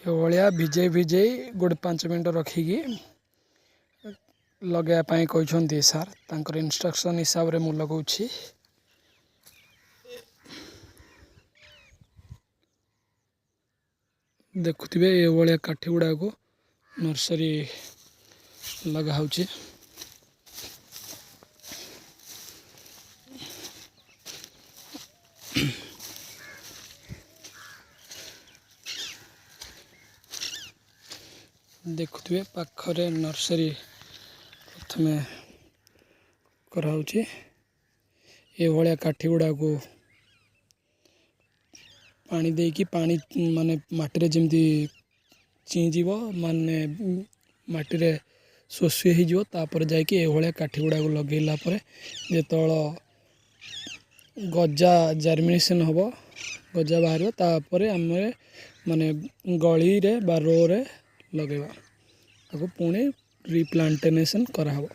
ଏଭଳିଆ ଭିଜେଇ ଭିଜେଇ ଗୋଟେ 5 ମିନିଟ୍ ରଖିକି ଲଗାଇବା ପାଇଁ କହିଛନ୍ତି ସାର୍। ତାଙ୍କର ଇନଷ୍ଟ୍ରକ୍ସନ୍ ହିସାବରେ ମୁଁ ଲଗାଉଛି। ଦେଖୁଥିବେ, ଏଭଳିଆ କାଠି ଗୁଡ଼ାକୁ ନର୍ସରୀ ଲଗା ହେଉଛି। ଦେଖୁଥିବେ, ପାଖରେ ନର୍ସରୀ ପ୍ରଥମେ କରାହେଉଛି। ଏଭଳିଆ କାଠି ଗୁଡ଼ାକୁ ପାଣି ଦେଇକି, ପାଣି ମାନେ ମାଟିରେ ଯେମିତି ଚିଇଁଯିବ, ମାନେ ମାଟିରେ ଶୋଷି ହେଇଯିବ, ତାପରେ ଯାଇକି ଏଭଳିଆ କାଠି ଗୁଡ଼ାକୁ ଲଗେଇଲା ପରେ ଯେତେବେଳେ ଗଜା ଜର୍ମିନେସନ୍ ହେବ, ଗଜା ବାହାରିବ, ତାପରେ ଆମେ ମାନେ ଗଳିରେ ବା ରୋରେ ଲଗାଇବା। ତାକୁ ପୁଣି ରିପ୍ଲାଣ୍ଟେସନ୍ କରାହେବ।